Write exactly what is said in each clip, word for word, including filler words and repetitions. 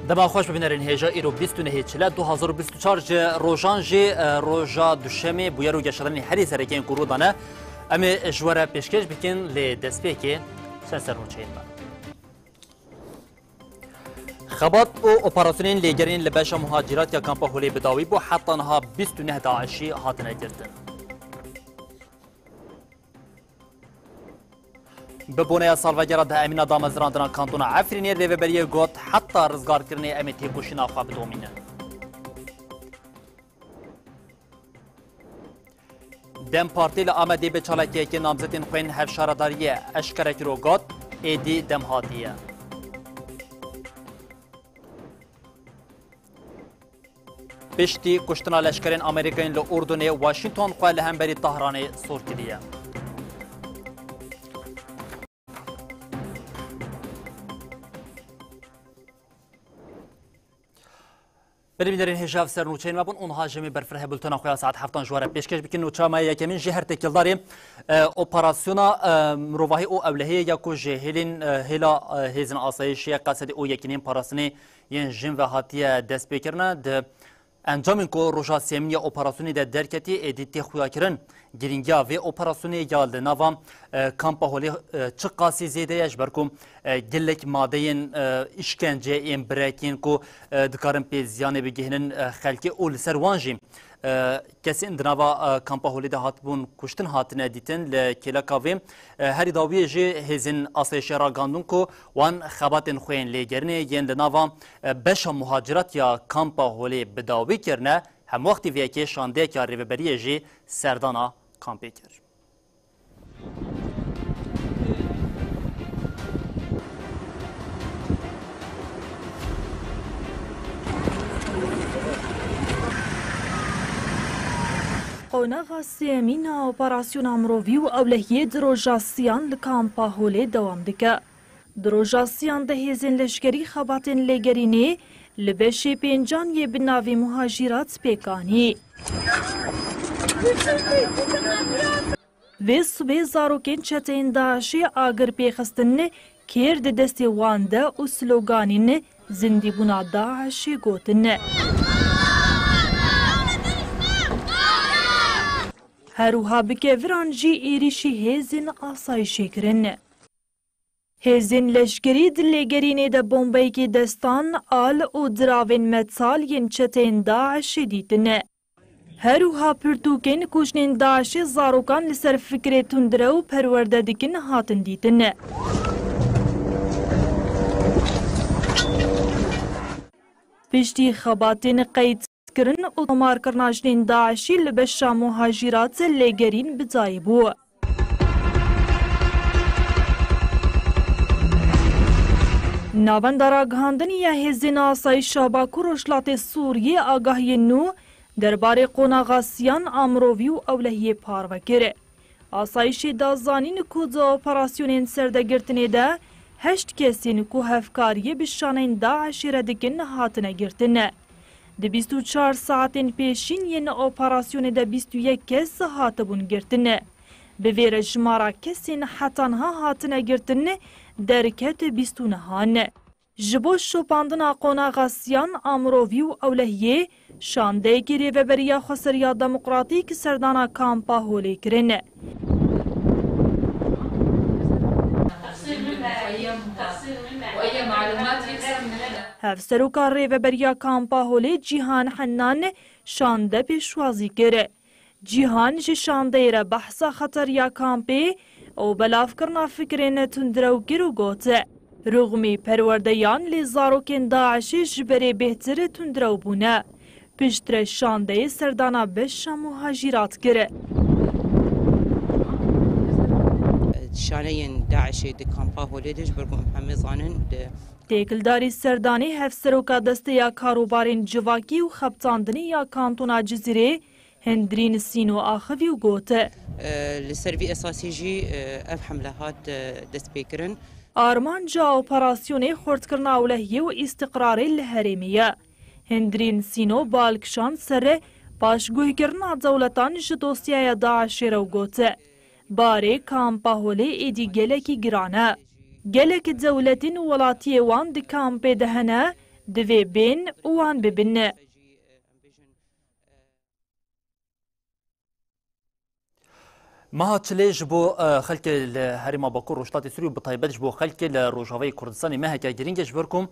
Dema xweş bibînerên hêja îro bîst û nehê Çile du hazar û bîst û çar ji rojan jî, e, roja duşemê bûyer û geşedanên herî sereke yên ku rû dane. Em ê ji we re pêşkêş bikin lê destpêkê çend sernûçeyên me. Xebat û operasyonên lêgerîn li beşa muhacîrat ya kampa Holê bi dawî bû, heta niha bîst û neh DAIŞî hatine girtin. Bi boneya salvegera dehemîn a damezrandina kantona Efrînê, rêveberiyê got, heta rizgarkirinê em ê têkoşîna xwe bidomînin. DEM Partî li Amedê bi çalakiyekê namzetên xwe yên hevşaredariyê eşkere kir û got, êdî dem hatiye. Piştî kuştina leşkerên Amerîkayên li Urdunê, Washington xwe li hemberî Tahranê sor kiriye. Belê bînerên hêja, ev ser nûçeyên me bûn. Û niha ji me berfireh bultena xwe ya saet heftan ji we re pêşkêş bikin. Nûça me yekemîn jî her têkildarê, e, operasyona, e, mirovahî û ewlehiyê ya ku ji hêlên, e, hêla, e, hêzên asayişê ya Qesedê û yekînên parastinê yên jin ve hatiye destpêkirine. Di encamên ku roja sêyemîn ya operasyonê de derketî, êdî tê xuyakirin. Girîngiya vê operasyonê ya li nava, e, kampa Holê, e, çiqasî zêde ye, ji ber ku, e, gelek madeyên, e, îşkence yên birek yên ku, e, dikarin pê ziyanê bigihînin, e, xelkê û li ser wan jî, e, kesên di nava, e, kampa Holê de hatibûn kuştin hatine dîtin. Li kêleka vê, e, herî dawiyê jî hêzên asayişê ragandin ku wan xebatên xwe yên lêgerînê yên li nava, e, beşa muhacirat ya kampa Holê bi dawî kirine. Hemwextî vê yekê şandeyeke rêveberiyê jî serdana kampê kir. Qonaxa sêyemîn a operasyona mirovî û ewlehiyê di roja siyan li kampa Holê dewam dike. Di roja siyan de hêzên leşkerî xebatên lêgerînê li beşê pêncan yê bi navê muhacîrat pêk anî. Vê sibê zarokên çeteyên DAIŞê agir pê xistin, kêr di destê wan de û sloganên zindîbûna DAIŞê gotin. Her wiha bi keviran jî êrîşî hêzên asayişê kirin. Hêzên leşkerî di lêgerînê de bombeyekê destan, al û diravên metal yên çeteyên DAIŞê dîtin. Her wiha pirtûkên ku jinên DAIŞê zarokan li ser fikrê tundrew perwerde dikin hatin dîtin. Piştî xebatên qeyd kirin û tomarkirina jinên DAIŞî li beşa muhacîrat lêgerîn bi dayî bû. Navenda ragihandinê ya hêzên asayişa Bakur Rojhilatê Sûriyê agahiyên nû derbarê qonaxa siyan a mirovî û ewlehiyê parve kir. Asayişê da zanîn ku di operasyonên serdegirtinê de heşt kesên ku hevkariyê bi şaneyên DAIŞê re dikin hatine girtin. Di bîst û çar saetên pêşîn yên operasyonê de bîst û yek kes hatibûn girtin. Bi vê re jimara kesên heta niha hatine girtin derket bîst û nehan. Ji bo şopandina qonaxa siyan a mirovî û ewlehiyê, şandeyekî Rêveberiya Xweseriya Demokratîk serdana kampa Holê kirin. Hevseroka Rêveberiya Kampa Holê Cîhan Hennan şande pêşwazî kir. Cîhan ji şandeyê re behsa xeteriya kampê û belavkirina fikrên tundrew kir û got, Ruxmî perwerdeyan lê zarokên DAIŞê ji berê bêhtir tundrew bûne. Piştre şandeyê serdana beşa muhacîrat kir. Şaneyên DAIŞê di kampa Holê de ji ber ku em hemê zanin di Têkildarî serdanê Hevseroka Desteya Karûbarên Civakî û Xebitandinê ya Kantona Cizîrê Hindrîn Sîno axivî û got, E, li ser vî esasî jî, e, ev hemle hat, e, destpêkirin. Armanca operasyonê xurtkirina ewlehiyê û îstiqrarê li herêmê ye. Hindrîn Sîno bal kişand ser paşguhkirina dewletan ji dosyaya DAIŞê re û got, Barê kampa Holê êdî gelekî giran e. Gelek dewletên û welatiyê wan di kampê de hene, divê bên û wan bibin. Meha çilê ji bo, e, xelkê li herêma Bakur Rojhilatê Sûriyê û bi taybet ji bo xelkê li Rojavayê Kurdistanê meheke girîng e, ji ber ku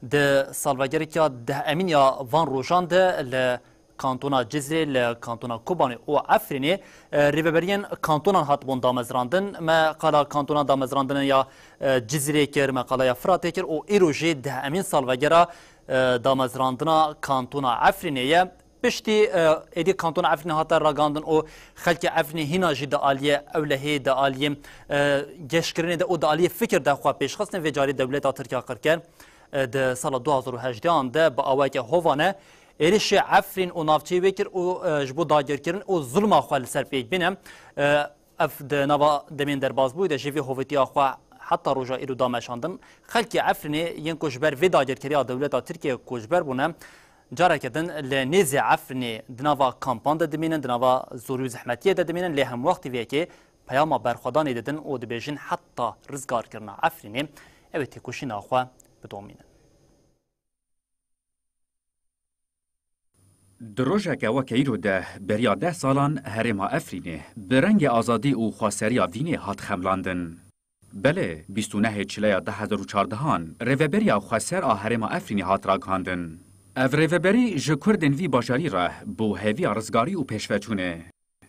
di salvegereka deh emîn ya van rojan de li kantona Cizrê, li kantona Kobanê û Efrînê, e, rêveberiyên kantonan hatibûn damezrandin. Me qala kantona damezrandinê ya, e, Cizrê kir, me qala ya Firatê kir û îro jî deh emîn salvegera, e, damezrandina kantona Efrînê ye. Piştî, e, êdî kantona Efrînê hate ragihandin û xelkê Efrînê hîna jî di aliyê ewlehê, di aliyê, e, geşkirinê de û di aliyê fikir de xwe pêşxistin. Vê carî dewleta Tirk ya qirker, e, di sala du hazar û hejdehan de bi awayeke hovane êrişê Efrîn û navçeyê wê kir û, e, ji bo dagirkirin û zulma xwe li ser pêk bîne. E, Ev di nava demên derbazbûyî de jî vê hovîtiya xwe heta roja îro dameşandin. Xelkê Efrînê yên ku ji ber vê dagirkeriya dewleta Tirkiyê koçber bûne, careke din li nêzê Efrînê di nava kampan de dimînin, di nava zorî û zehmetiyê de dimînin, lê hemwextî vê yekê peyama berxwedanê didin û dibêjin heta rizgarkirina Efrînê ew ê têkoşîna xwe bidomînin. Di rojeke weke îro de beriya deh salan herêma Efrînê bi rengê azadî û xweseriya vînê hat xemlandin. Belê, bîst û nehê Çileya du hezar û çardehan rêveberiya xweser a herêma Efrînê hat ragihandin. Ev rêveberî ji Kurdên vî bajarî re bû hêviya rizgarî û pêşveçûnê.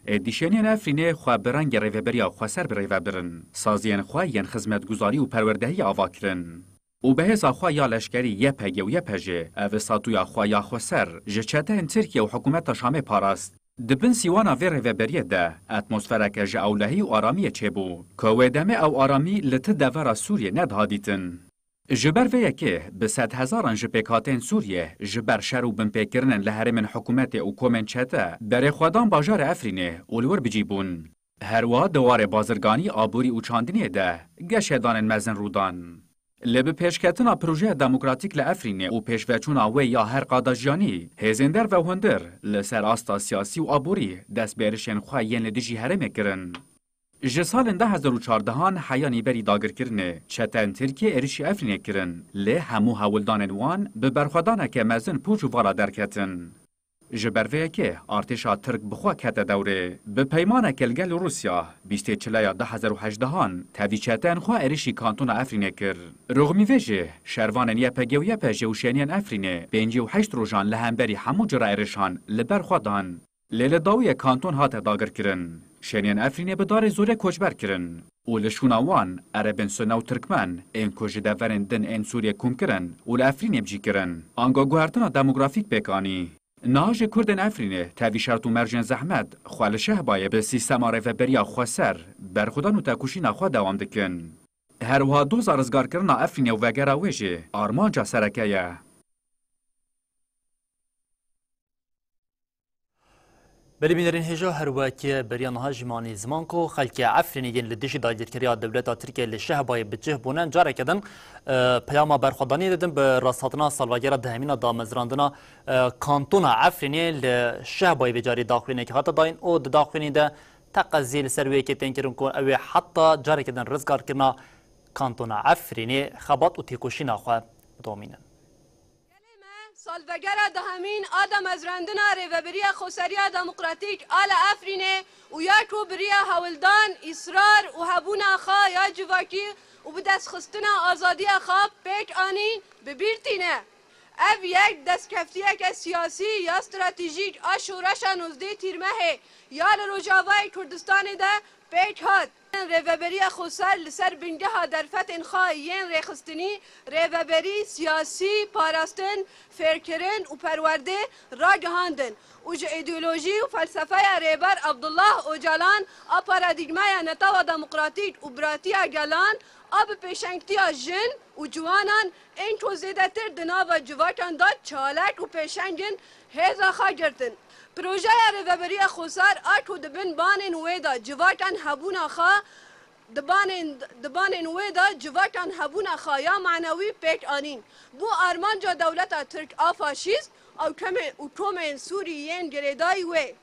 Êdî şêniyên Efrînê xwe bi rengê rêveberiya xweser bi rê ve birin, saziyên xwe yên xizmetguzarî û perwerdehiyê ava kirin. Û bi hêza xwe ya leşkerî Y P G û Y P J ev statuya xwe ya xweser ji çeteyên Tirkiye û hikûmeta Şamê parast. Di bin sîwana vê rêveberiyê de atmosfereke ji ewlehî û aramiyê çêbû, ku wê demê ew aramî li ti devera Sûriyê nediha dîtin. Ji ber vê yekê bi sedhezaran ji pêkhateyên Sûriyê ji ber şer û binpêkirinên li herêmên hikûmetê û komên çete berê xwe dan bajarê Efrînê û li wir bi cî bûn. Her wiha di warê bazirganî, aborî û çandiniyê de geşedanên mezin rû dan. Lê bi pêşketina projeya demokratîk li Efrînê û pêşveçûna wê ya her qada jiyanî, hêzên derve û hundir li ser asta siyasî û aborî dest bi êrişên xwe yên li dijî herêmê kirin. Ji salên du hezar û çardehan heya nîberî dagirkirinê, çeteyên Tirkiyê êrişî Efrînê kirin, lê hemû hewldanên wan bi berxwedaneke mezin pûç û vala derketin. Ji ber vê yekê artêşa Tirk bi xwe kete dewrê. Bi peymaneke li gel Rûsya, bîstê Çileya du hezar û hejdehan tevî çeteyên xwe êrişî kantona Efrînê kir. Rûxmî vê jî, şervanên Y P G û Y P J û şêniyên Efrînê pêncî û heşt rojan li hemberî hemû cure êrişan li ber xwe dan. Lê li dawiyê kanton hate dagirkirin. Şêniyên Efrînê bi darê zorê koçber kirin û li şûna wan erebên sune û tirkmen ên ku ji deverên din ên Sûriyê kom kirin û li Efrînê bi cî kirin, ango guhertina demografîk pêk anî. Niha jî Kurdên Efrînê tevî şert û mercên zehmet xwe li Şehbayê bi sîstema rêveberiya xweser, berxwedan û tekoşîna xwe dewam dikin. Her wiha doza rizgarkirina Efrînê û vegera wê jî armanca sereke ye. Belê bînerên hêja, her wek beriya niha jî me anî ziman ku xelkê Efrînê yên li dijî dagirkeriya dewleta Tirkiye li Şehbayê bi cih bûne, careke din, e, peyama berxwedaniyê didin bi rasthatina salvegera dehemîn a damezrandina, e, kantona Efrînê li Şehbayê vê carî daxuyanekê hate dayîn û di daxuyanî de teqezî li ser wê yekê tên kirin ku ew ê heta careke din rizgarkirina kantona Efrînê xebat û têkoşîna xwe bidomînin. Gelê me, salvegera dehemîn a damezrandina Rêveberiya Xweseriya Demokratîk a li Efrînê û ya ku bi riya hewldan, îsrar û hebûna xwe ya civakî û bi destxistina azadiya xwe pêk anî, bi bîr tîne. Ev yek destkeftiyeke siyasî ya stratejîk a şoreşa nozdeh Tîrmehê ya li Rojavayê Kurdistanê de pêk hat. Rêveberiya Xweser li ser bingeha derfetên xwe yên rêxistinî, rêveberî, siyasî, parastin, fêrkirin û perwerdê ragihandin û ji îdeolojî û felsefeya Rêber Abdullah Ocalan a paradîgmaya Netewa Demokratîk û Biratiya Gelan a bi pêşengtiya jin û ciwanan ên ku zêdetir di nava civakan de çalak û pêşeng in, hêza xwe girtin. Projeya Rêveberiya Xweser a ku di bin banên wê de civakan hebûna xwe, di banên, di banên wê de civakan hebûna xwe ya manewî pêk anîn, bû armanca dewleta Tirk a faşîst û kemê-, û komên Sûrî yên girêdayî wê.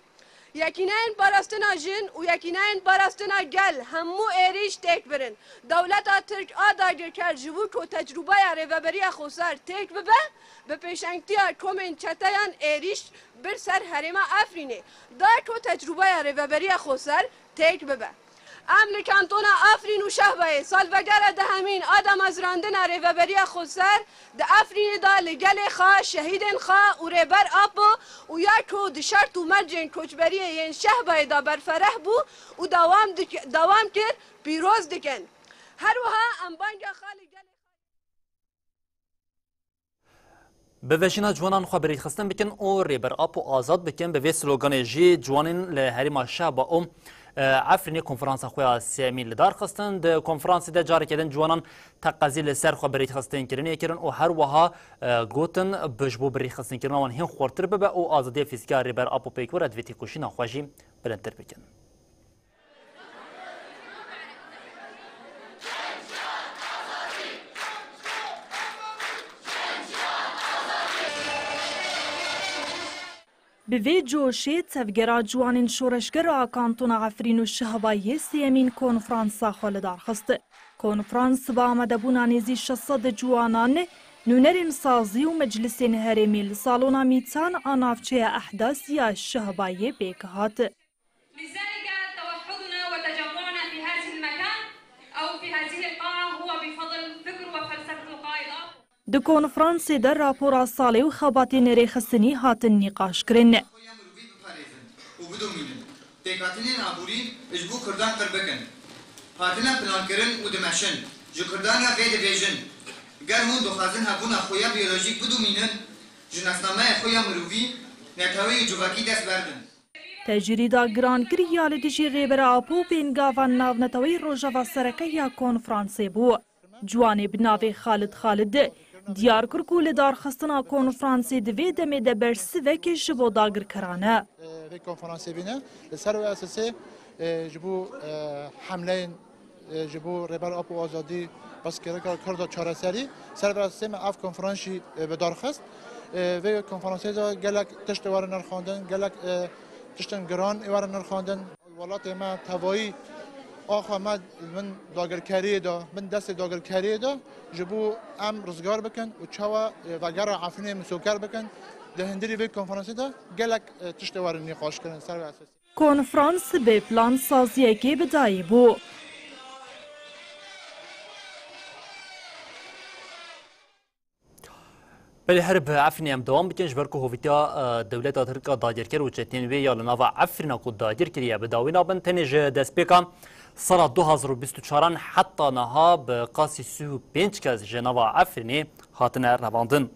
Yekîneyên Parastina Jin û Yekîneyên Parastina Gel hemû êrîş têk birin. Dewleta Tirk a dagirker ji bo ku tecrûbeya Rêveberiya Xweser têk bibe, bi pêşengtiya komên çeteyan êrîş bir ser herêma Efrînê da ku tecrûbeya Rêveberiya Xweser têk bibe. Em li kantona Efrîn û Şehbayê salvegera dehemîn a damezrandina Rêveberiya Xweser di Efrînê de li gelê xwe, şehîdên xwe û Rêber Apo û ya ku di şert û mercên koçberiyê yên Şehbayê de berfereh bû û dewam dik-, dewam kir, pîroz dikin. Her wiha em banga xwe li gelê Bi veşîna ciwanan xwe bi rêxistin bikin û Rêber Apo azad bikin, bi vê sloganê jî ciwanên li herêma Şehba û, e, Efrînê konferansa xwe ya sêyemîn li dar xistin. Di konferansê de carekê din ciwanan teqezî li ser xwe bi rêxistinkirinê kirin û her wiha, e, gotin, bi ji bo bi rêxistinkirina wan hîn xurtir bibe û azadiya fîzîkî ya Rêber Apo pêk were, divê têkoşîna xwe jî bilindtir bikin. Bi vê coşê tevgera ciwanên şoreşger a kantona Efrîn û Şehbayê sêyemîn konferansa xwe li dar xist. Konferans bi amadebûna nêzî şeş sed ciwanan, nûnerên sazî û meclisên herêmî li salona Mîtan a navçeya Ehdasî ya Şehbayê pêk hat. لذلك توحدنا وتجمعنا في هذه المكان أو في هذه القاعة هو بفضل فكر وفلسفة القائد أبو. Di konferansê de rapora salê û xebatên rêxistinî hatin nîqaşkirin. Xoya mirovî biparêzin û bidomînin. Pêkhatinên aborî ji bo Kurdan qir bikin. Hatine plankirin û dimeşin. Ji Kurdan re vê dibêjin. Ger hûn dixwazin hebûna xoya biyolojîk bidomînin, ji nasnameya xoya mirovî, neteweyê civakî dest berdin. Tecrîda girankirî ya li dijî Rêber Apo pêngava navneteweyî rojeva sereke ya konferansê bû. Ciwanê bi navê Xalid Xalid diyar kir ku li darxistina konferansê di vê demê de bersivek ji bo dagirkeran e. Vê konferansê bîne li ser wê esasê, e, ji bo, e, hemleyên e, ji bo Rêber Apo azadî, pirsgirêka Kurda çareserî, ser vê esasê me ev konferans jî, e, bi dar xist. E, vê konferansê de gelek tişt werin nirxandin, gelek, e, tiştên giran ê werin nirxandin. Welatê me tevayî axa me bin dagirkeriyê de, bin destê dagirkeriyê de, ji bo em rizgar bikin û çawa, e, vegera Efrînê misoker bikin. Di hundirî vê konferansê de gelek, e, tişt ê werin nîqaş kirin ser vê esasê. Konferans bi plan saziyekê bi dayî bû. Belê, her bi Efrînê em dewam bikin, ji ber ku hovîtiya, e, dewleta Tirk a dagirker û çeteyên wê ya li nava Efrîna ku dagir kiriye bi dawî nabin, tenê ji destpêka sala du hazar û bîst û çaran heta niha bi qasî sî û pênc kes ji nava Efrînê hatine revandin.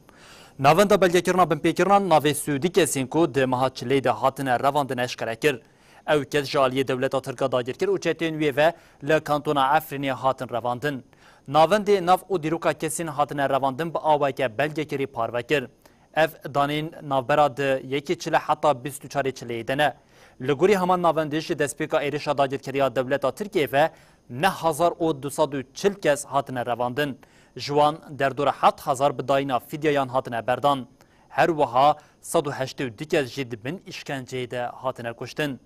Navenda belgekirina binpêkirina navê sî û du kesên ku di meha çileyê de hatine revandin eşkere kir. Ew kes ji aliyê dewleta Tirk a dagirker û çeteyên wê ve li kantona Efrînê hatin revandin. Navendê nav û dîroka kesên hatine revandin bi awayeke belgekirî parve kir. Ev danên navbera di yekê çile heta bîst û çarê çileyê de ne. Li gorî heman navendê ji destpêka êrişa dagirkeriya dewleta Tirkiyê ve neh hezar û du sed û çil kes hatine revandin. Ji wan derdora heft hezar bi dayîna fidyeyan hatine berdan. Her wiha sed û heştê û du kes jî di bin îşkenceyê de hatine kuştin.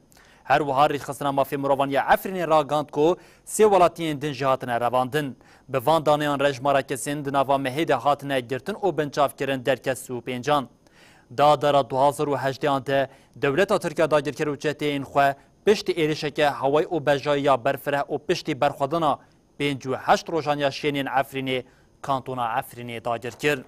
Her wiha Rêxistina Mafê Mirovan ya Efrînê ragihand ku sê welatiyên din jî hatine revandin. Bi van daneyan re jimara kesên di nava mehê de hatine girtin û binçavkirin derket sî û pêncan. Di adara du hazar û hejdeh an de dewleta Tirk ya dagirker û çeteyên xwe piştî êrişeke hewayî û bejayî ya berfireh û piştî berxwedana pêncî û heşt rojan ya şênên Efrînê, kantona Efrînê dagir kir.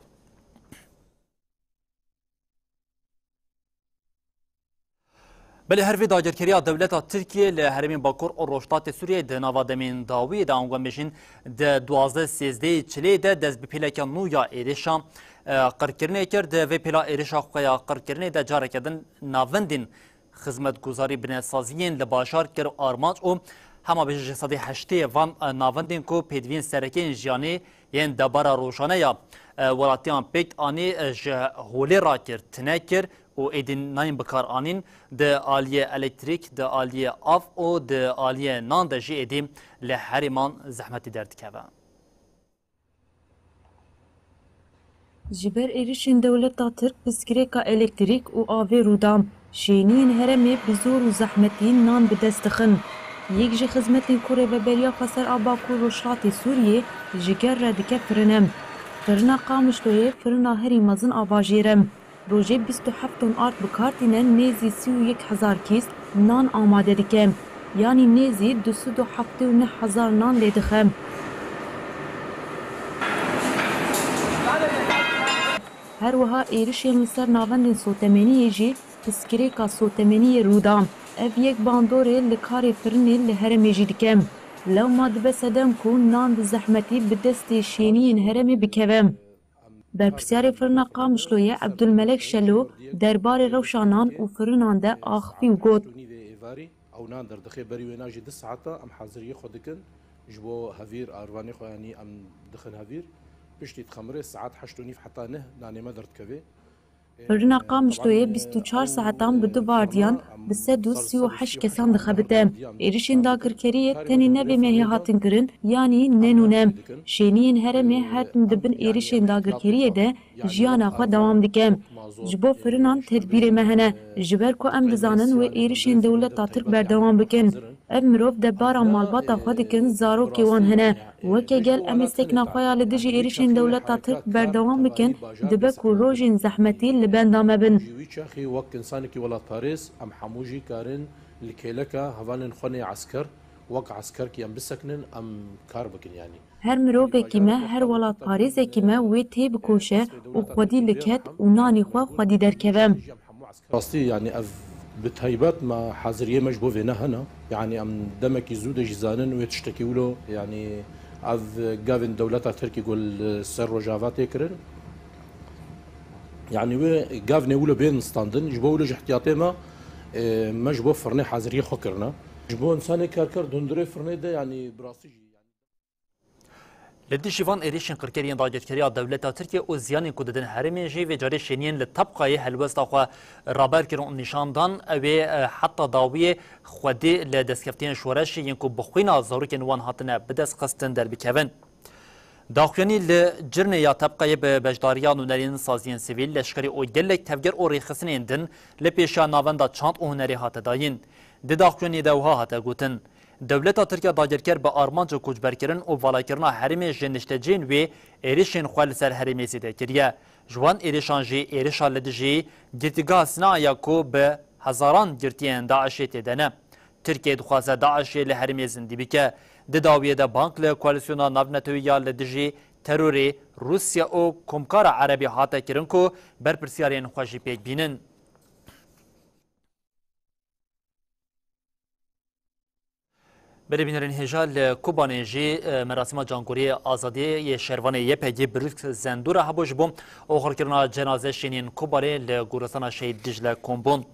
Belê her vê dagirkeriya dewleta Tirkiyê li herêmên Bakur û Rojhilatê Sûriyeyê di nava demên dawiyê de, ango em bêjin di duwazdeh sêzdehê çileyê de dest bi pêleke nû ya êrişa, e, qirkirinê kir. Di vê pêla êrişa xwe ya qirkirinê de careke din navendên xizmetguzarî binesazî yên li bajar kir armanc û hema bêje ji sedê heştê van, e, navendên ku pêdiviyên sereke yên jiyanê yên debara rojane ya, e, welatiyan pêk anî, e, ji holê rakir, tune kir û êdî nayên bikaranîn, di aliyê elektrîk, di aliyê av û di aliyê nan de jî êdî li herêman zehmetî derdikeve. Ji ber êrişên dewleta Tirk pirsgirêka elektrîk û avê rû da. Şêniyên herêmê bi zor û zehmetî nan bi dest dixin. Yek ji xizmetên ku Rêveberiya Xweser a Bakur Rojhilatê Sûriyê ji ger re dike firin e. Firina Qamişloyê firina herî mezin a bajêr e. Rojê bîst û heft ton ard bi kar tîne, nêzî sî û yek hezar kîs nan amade dike. Yanî nêzî du sed û heftê û neh hezar nan lê dixe. Her wiha êrişên li ser navendên sotemeniyê jî pirsgirêka sotemeniyê rû da. Ev yek bandorê li karê firinê li herêmê jî dike. Lewma dibe sedem ku nan bi zehmetî bi destê şêniyên herêmê bikeve. Berpirsyarê firina Qamişloyê Ebdulmelek Şelo derbarê rewşa nan û firinan de axivî û got, Ew nan derdixê berî wêna jî du saeta em haziriyê xwe dikin. Ji bo hevîr, arvanê xwe, yanî em dixin hevîr. Piştî dixemire saet heşt û nîv heta neh nanê me derdikeve. Firina Qamişloyê bîst û çar saetan bi du vardiyan bi sed û sî û heşt kesan dixebite. Êrişên dagirkeriyê tenê ne vê mehê hatin kirin, yanî ne nû ne. Şêniyên herêmê her tim di bin êrişên dagirkeriyê de jiyana xwe dewam dike. Ji bo firinan tedbîrê me hene. Ji ber ku em dizanin wê êrişên dewleta Tirk berdewam bikin. Ev mirov debara malbata xwe dikin, zarokê wan hene. Weke gel em ê sekna xwe ya li dijî êrişên dewleta Tirk berdewam bikin, dibe ku rojên zehmetî li benda me bin. Ji wî çaxê wek însanekî welatparêz em hemû jî karin li kêleka hevalên xwe nê esker, wek eskerkî em bisekinin, em kar bikin yanî. Her mirovekî me, her welatparêzekî me wê têbikoşe û xwedî liket û nanî xwe xwedî derkeve. Rastî, yanî ev bi taybet me haziriyê me ji bo vêne hene. Yanî em demekî zû de jî zanin wê tiştekî wilo, yanî ev gavên dewleta Tirkî ku li ser Rojava tê kirin. Yanî wê gavnê wilo bên standin. Ji bo wilo ji ihtiyatê me, e, me ji bo firnê haziriyê xwe kirine. Ji bo însanê karker di hundirê firnê de, yanî bi rastî jî, yanî Li dijî van êrişên qirker yên dagirkeriya dewleta Tirkiye û ziyanên ku didin herêmê jî vê carê şêniyên li Tebqayê helwesta xwe raber kirin û nîşan dan, ew ê, e, heta dawiyê xwedî li destkeftiyên şoreşê yên ku bi xwîna zarokên wan hatine bidestxistin derbikevin. Daxuyanî li Cirnê ya Tebqayê bi beşdariya nûnerên saziyên sivîl, leşkerî û gelek tevger û rêxistinên din li pêşiya Navenda Çand û Hunerê hate dayîn. Di daxuyanî de wiha hate gotin, Dewleta Tirk ya dagirker bi armanca koçberkirin û valakirina herêmê ji niştecihên wê êrişên xwe li ser herêmê zêde kiriye. Ji wan êrişan jî êrişa li dijî girtîgeha Sina ya ku bi hezaran girtiyên DAIŞê tê de ne. Tirkiye dixwaze DAIŞê li herêmê zindî bike. Di dawiyê de bang li koalîsyona navnetewî ya li dijî terorê Rûsya û Komkara Erebî hate kirin ku berpirsyarên xwe jî pêk bînin. Belê bînerên hêja, li Kobanê jî, e, merasîma cangoriyê azadiyê yê şervanê Y P G Brûsk Zendora hebû ji bo oxirkirina cenaze şêniyên Kobanê li goristana Şehîd Dicle Kombûn.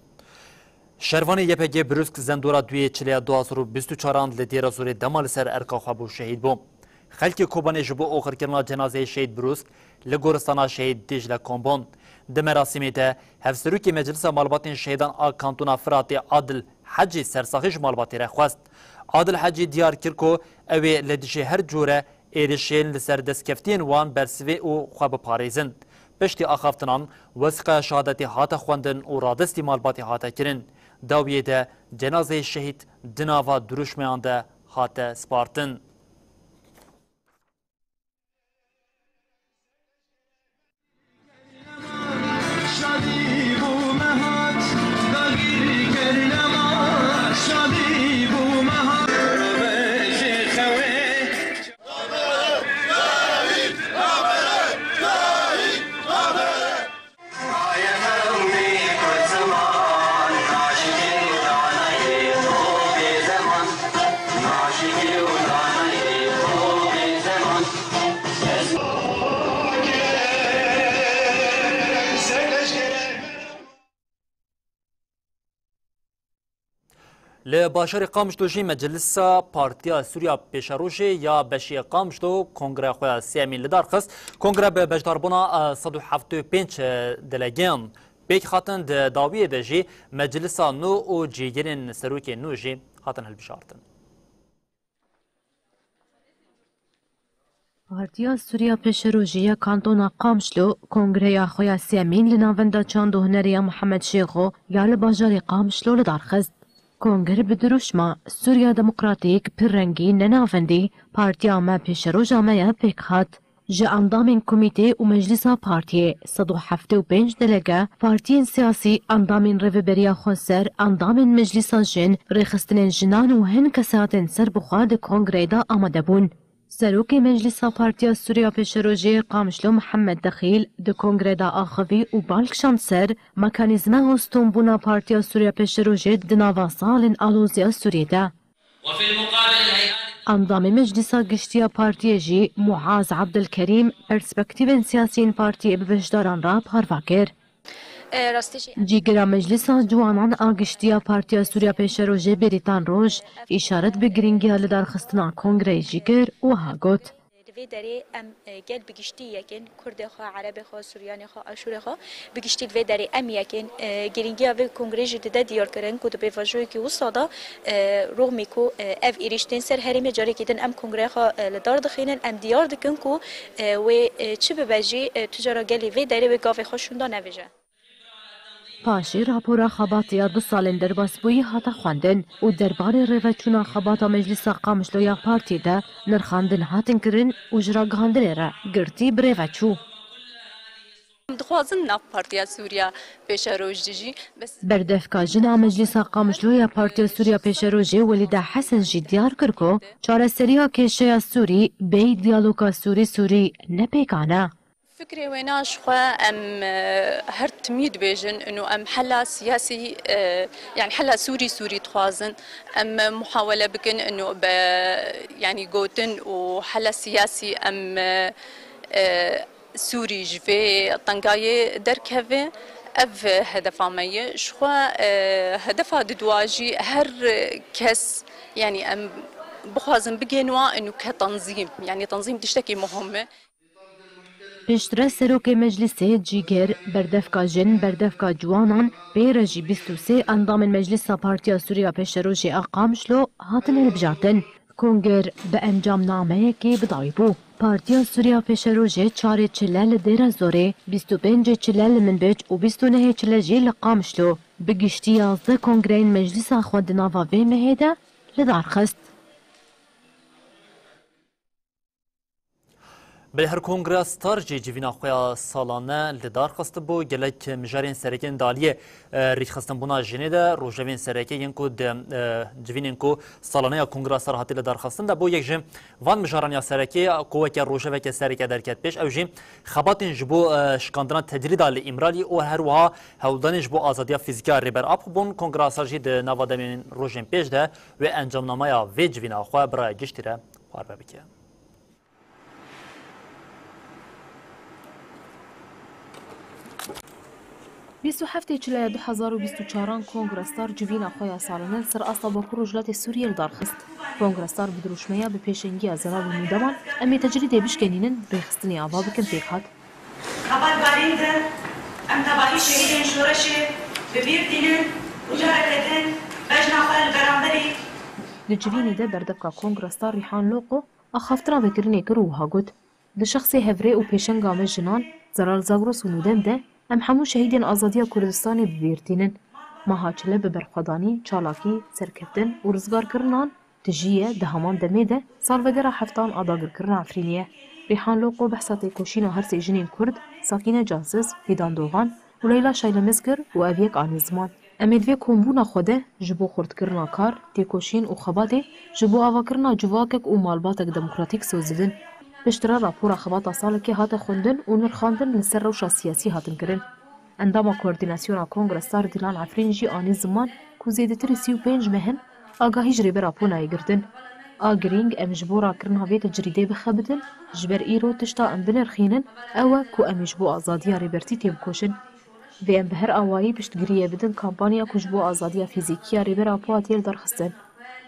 Şervanê Y P G Brûsk Zendora duyê çileya du hazar û bîst û çaran li Dêra Zorê dema li ser erka xwe bû şehîd bû. Xelkê Kobanê ji bo oxirkirina cenazeyê Şehîd Brûsk li goristana Şehîd Dicle Kombûn. Di merasîmê de Hevserokê Meclisa Malbatên Şehîdan a Kantona Firatê Adil Hecî sersaxî ji malbatê re xwest. Adil Hecî diyar kir ku ew ê li dijî her cure êrişên li ser destkeftiyên wan bersivê û xwe biparêzin. Piştî axaftinan, wesîqeya şehadetê hate xwendin û radestî malbatê hate kirin. Dawiyê de cenazeyê şehîd di nava dirûşmeyan de hate spartin. Li bajarê Qamişlo jî Meclisa Partiya Sûriya Pêşerojê ya Beşê Qamişlo kongreya xwe ya sêyemîn li dar xist. Kongre bi beşdarbûna, e, sed û heftê û pênc delegeyan pêk hatin, di dawiyê de jî meclisa nû û cîgirên serokên nû jî hatin hilbijartin. Partiya Sûriya Pêşerojê ya Kantona Qamişlo kongreya xwe ya sêyemîn li Navenda Çand û Hunerê ya Mihemed Şêxo ya li bajarê Qamişlo li dar xist. Konger bi dirûşma Sûriya Demokratîk pir rengî ne navendî, partiya me pêşeroja me ye pêk hat. Ji endamên komîtê û meclîsa partiyê sed û heftê û pênc delege, partiyên siyasî, endamên Rêveberiya Xweser, endamên Meclîsa Jin, rêxistinên jinan û hin kesayetên serbixwe di kongreyê de amade bûn. Serokê Meclîsa Partiya Sûriya Pêşerojê Qamişlo Mihemed Dexîl di kongrê de axivî û bal kişand ser mekanîzma hostonbûna Partiya Sûriya Pêşerojê di nava salên aloziya Sûriyê de. Endamê Meclîsa Giştî ya Partiyê jî Muaz Abdulkerîm perspektîfên siyasî yên partiyê bi beşdaran re parve kir. Cîgira Meclîsa Ciwanan a Giştî ya Partiya Sûriya Pêşerojê Bêrîtan Roj îşaret bi girîngiya lidarxistina kongreyê jî kir û wiha got. Li vê derê em, e, gel bi giştî yek in, Kurdê xwe, Erebê xwe, Suryanê xwe, Aşûrê xwe, bi giştî li vê derê em yek in. E, girîngiya vê kongrê jî dide diyarkirin ku di pêvajoyekî wisa de, e, rûxmî ku, e, ev êrîş tên ser herêmê, carekî din em kongreya xwe, e, li dar dixînin, em diyar dikin ku, e, wê, e, çi bibe jî, e, tu cara gelê vê derê wê gavê xwe şûnda nevêje. Paşê rapora xebatê ya du salên derbasbûyî hate xwendin û derbarê rêveçûna xebata Meclîsa Qamişlo ya partiyê de nirxandin hatin kirin û ji ragihandinê re girtî bi rê ve çû. Em dixwazin nav Partiya Sûriya Pêşeroj de jî, bes Berdevka jin a Meclîsa Qamişlo ya Partiya Sûriya Pêşerojê Welîde Hesen jî diyar kir ku çareseriya kêşeya Sûrî bêyî diyaloga Sûrî-Sûrî ne pêkan e. Fikrê wêna ji xwe em, e, her timî dibêjin, ino em hela siyasî, e, yani hela Sûrî Sûrî dixwazin. Em muhawele bikin, ino be, yani gotin û hela siyasî em, e, e, Sûrî ji vê tengayê derkeve. Ev hedefa me ye. Ji xwe, e, hedefa didwa jî her kes, yani em bixwazin bigên wan, ino ke tenzîm, yani tenzîm tiştekî muhim e. Piştre serokê meclisê, cîgir, berdevka jin, berdevka ciwanan, pê re jî bîst û sê endamên Meclisa Partiya Sûriya Pêşerojê a Qamişlo hatin hilbijartin. Konger bi encamnameyekê bi dawî bû. Partiya Sûriya Pêşerojê çarê çile li Dêra Zorê, bîst û pêncê çile li Minbic û bîst û nehê çile jî li Qamişlo, bi giştî yazdeh kongreyên meclisa xwe di nava vê mehê de li dar xist. Belê her Kongreya Star jî civîna xwe ya salane li dar xistibû. Gelek mijarên sereke yên di aliyê, e, rêkxistinbûna jinê de rojevên sereke yên ku di, e, civînên ku salane ya Kongreya Star hatî li dar xistin de bû. Yek ji van mijaran ya sereke ku weke rojeveke sereke derket pêş, ew jî xebatên ji bo, e, şikandina tecrîda li Îmralî û her wiha hewldanên ji bo azadiya fîzîkî ya Rêber Apo bûn. Kongreya Star jî di nava demên rojên pêş de wê encamnameya vê civîna xwe bi raya giştî re parve bike. Bîst û heftê Çileya du hezar û bîst û çaran Kongra Star civîna xwe ya salane li ser asta Bakur Rojhilatê Sûriyê li dar xist. Kongra Star bi dirûşmeya bi pêşengiya Zelal û Nûdeman, "Em ê tecrîdê bişkenînin, rêxistinê ava bikin" pêk hat. Xebatbarîn de em tevahî şehîdên şoreşê bi bîr tînin û careke din bejna xwe li beramberî. Di civînê de berdevka Kongra Star Rîhan Loko axaftina vekirinê kir û wiha got, Di şexsê hevrê û pêşenga me jinan, Zelal Zagros û Nûdem de, em hemû şehîdên azadiya Kurdistanê bi bîr tînin. Meha çile bi berxwedanî, çalakî, serkeftin û rizgarkirinan tijî ye, di heman demê de salvegera heftan a dagirkirina Efrînê ye. Rîhan Loko behsa têkoşîna her sê jinên Kurd, Sakîne Cansiz, Fîdan Dogan, û Leyla Şaylemez kir û ev yek anî ziman. Em ê di vê kombûna xwe de ji bo xurtkirina kar, têkoşîn û xebatê ji bo avakirina civakek û malbatek demokratîk soz didin. Piştre rapora xebata salekê hate xwendin û nirxandin li ser rewşa siyasî hatin kirin. Endama Koordînasyona Kongre Star Dîlan Efrîn jî anî ziman ku zêdetirî sî û pênc meh in agahî ji Rêber Apo nayê girtin. A girîng, em ji bo rakirina vê tecrîdê bixebitin, ji ber îro tişta em binirxînin, ew e ku em ê ji bo azadiya Rêbertî têbikoşin. Vê em bi her awayî piştgiriyê bidin kampanya ku ji bo azadiya fîzîkî ya Rêber Apo hatiye lidarxistin.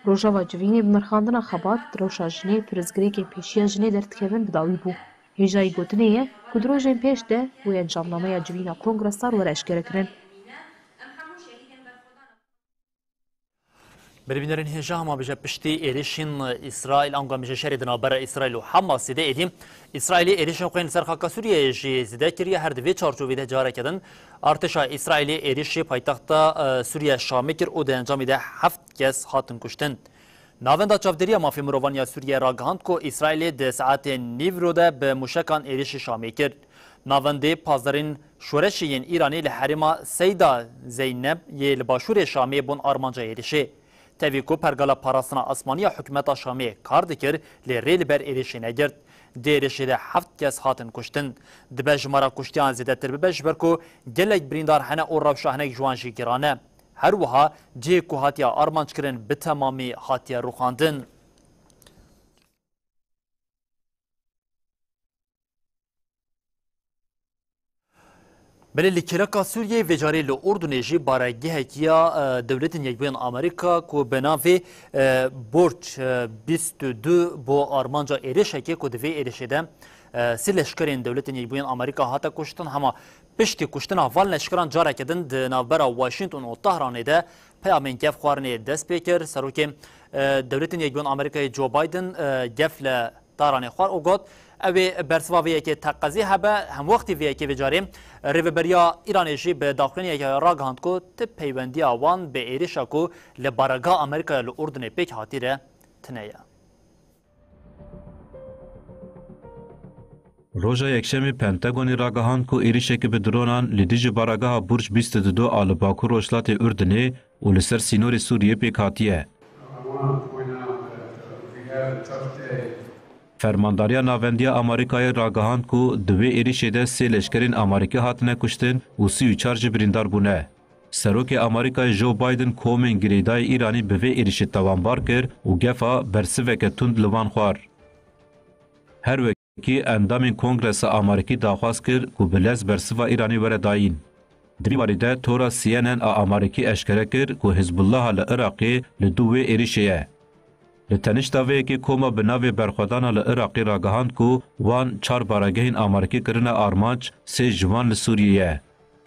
Rojava civînê bi nirxandina xebat, rewşa jinê, pirsgirêkên pêşiya jinê derdikevin bi dawî bû. Hêjayî gotinê ye ku di rojên pêş de wê encamnameya civîna Kongra Star were eşkerekirin. Belê bînerên hêja, hema bêje piştî êrişên Îsraîl, ango em bêje şerê di navbera Îsraîl û Hamasê de êdî, Îsraîlê êrişên xwe yên li ser xaka Sûriyeyê jî zêde kiriye. Her di vê çarçovê de careke din artêşa Îsraîlê êrişê paytexta, e, Sûriye Şamê kir û di encamê de heft kes hatin kuştin. Navenda Çavdêriya Mafê Mirovan ya Sûriyeyê ragihand ku Îsraîlê di saetên nîvro de bi mûşekan êrişî Şamê kir. Navendê pazdehên şoreşê yên Îranê li herêma Seyda Zeyneb yê li başûrê Şamê bûn armanca êrişê. Tevî ku pergala parastina asmanî ya hikûmeta Şamê kar dikir, lê rê li ber êrişê negirt. Di êrişê de heft kes hatin kuştin. Dibe jimara kuştiyan zêdetir bibe, ji ber ku gelek birîndar hene û rewşa hinek ji wan jî giran e. Her wiha cihê ku hatiye armanckirin bi temamî hatiye rûxandin. Belê li kêleka Sûriyeyê vê carê li Urdunê jî baregehekî ya, e, Dewletên Yekbûyên Amerîka ku bi navê, e, Burç, e, bîst û du bo armanca êrişekê ku di vê êrişê de, e, sê leşkerên Dewletên Yekbûyên Amerîka hate kuştin, hema piştî kuştina van leşkeran careke din di navbera Washington û Tehranê de peyamên gefxwarinê dest pê kir. Serokê, e, Dewletên Yekbûyên Amerîkayê Joe Biden, e, gef li Tehranê xwar û got, ew ê bersiva vê yekê teqezî hebe, hemwextî vê yekê vê carê rêveberiya Îranê jî bi daxuyaniyeke ragihand ku ti peywendiya wan bi êrişa ku li baregeha Amerîkayê li Urdunê pêk hatî re tune ye. Roja Yekşemê Pentagonê ragihand ku êrişekî bi dronan li dijî baregeha Burç bîst û du a li bakur rojhilatê Urdunê û li ser sînorê Sûriyê pêk hatiye. Fermandariya Navendî ya Amerîkayê ragihand ku di wê êrişê de sê leşkerên Amerîkî hatine kuştin û sî û çar jî birîndar bûne. Serokê Amerîkayê Joe Biden komên girêdayî Îranî bi vê êrişê tawanbar kir û gefa bersiveke tund li wan xwar. Her wekî endamên Kongresa Amerîkî daxwaz kir ku bi lez bersiva Îranê were dayîn. Di vî warî de tora C N N a Amerîkî eşkere kir ku Hizbullaha li Iraqê li dû wê êrişê ye. Li tenişta vê yekê koma bi navê Berxwedana li Iraqê ragihand ku wan çar baregehên Amerîkî kirine armanc, sê ji wan li Sûriyê ye.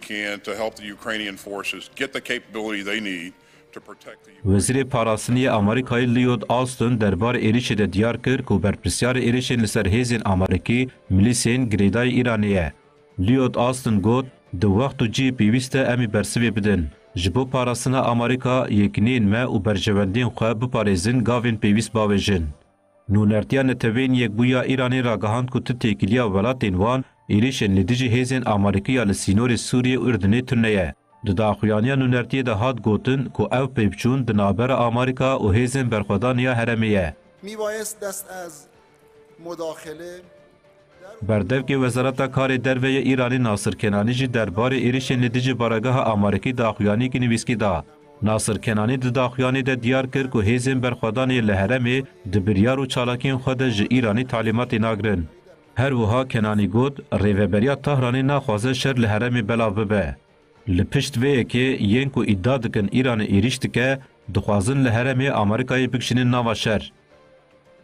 Can to help the Ukrainian forces get the capability they need to protect the Wezîrê Parastinê yê Amerîkayê Lloyd Austin derbarê êrişê de diyar kir ku berpirsyarê êrişên li ser hêzên Amerîkî milîsên girêdayî Îranê ye. Lloyd Austin got, di wext û cihê pêwîst de em ê bersivê bidin. Ji bo parastina Amerîka, yekîneyên me û berjewendiyên xwe biparêzin gavên pêwîst bavêjin. Nûnertiya Neteweyên Yekbûyî ya Îranê ragihand ku ti têkiliya welatên wan êrişên li dijî hêzên Amerîkî ya li sînorê Sûriyê û Urdinê tune ye. Di daxuyaniya nûnertiyê de hat gotin ku ev pêvçûn di navbera Amerîka û hêzên berxwedanê ya herêmê ye. Mî bayes dest ez mudaxele. Berdevkê Wezareta Karê Derve yê Îranê Nasir Kenanî jî derbarê êrişên li dijî baregeha Amerîkî daxuyaniyekî nivîskî da. Nasir Kenanî di daxuyanî de diyar kir ku hêzên berxwedanê li herêmê di biryar û çalakiyên xwe de ji Îranî talîmatê nagirin. Her wiha Kenanî got, Rêveberiya Tahranê naxwaze şer li herêmê belav bibe. Li pişt vê yekê yên ku îdia dikin Îranê êrîş dike, dixwazin li herêmê Amerîkayê bikişînin nava şer.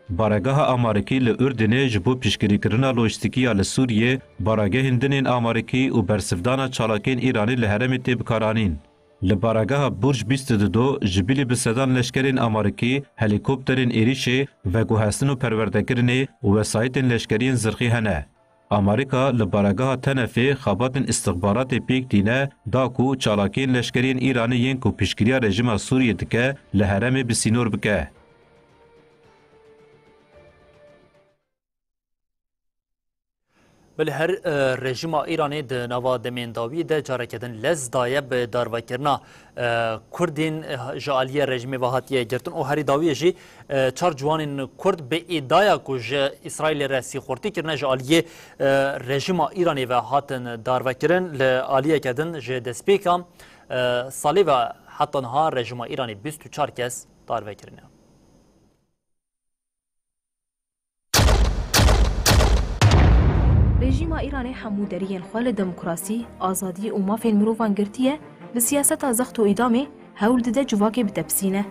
Baregeha Amerîkî li Urdinê ji bo piştgirîkirina lojîstîkî ya li Sûriyê, baregehên din ên Amerîkî û bersivdana çalakiyên Îranê li herêmê tê bikaranîn. Li baregeha Burj bîst û du ji bilî bi sedan leşkerên Amerîkî, helîkopterên êrîşê, veguhestin û perwerdekirinê û wesayîtên leşkerî yên zirxî hene. Amerîka li baregeha Tenefê xebatên îstixbaratê pêk tîne, da ku çalakiyên leşkeriyên Îranê yên ku piştgiriya rejîma Sûriyê dike, li herêmê bi sînor bike. Belê her, e, rejîma Îranê di nava demên dawî de careke din lez daye bi darvekirina, e, Kurdên, e, ji aliyê rejîmê ve hatiye girtin û herî dawiyê jî, e, çar ciwanên Kurd bi îdaya ku ji Îsraîlê re sîxurtî kirine ji aliyê, e, rejîma Îranê ve hatin darvekirin. Li aliyeke din ji destpêka, e, salê ve heta niha rejîma Îranê bîst û çar kes darve kirine. Rejîma Îranê hemû deriyên xwe li demokrasî, azadî û mafên mirovan girtiye, bi siyaseta zext û îdamê hewl dide civakê bitepisîne.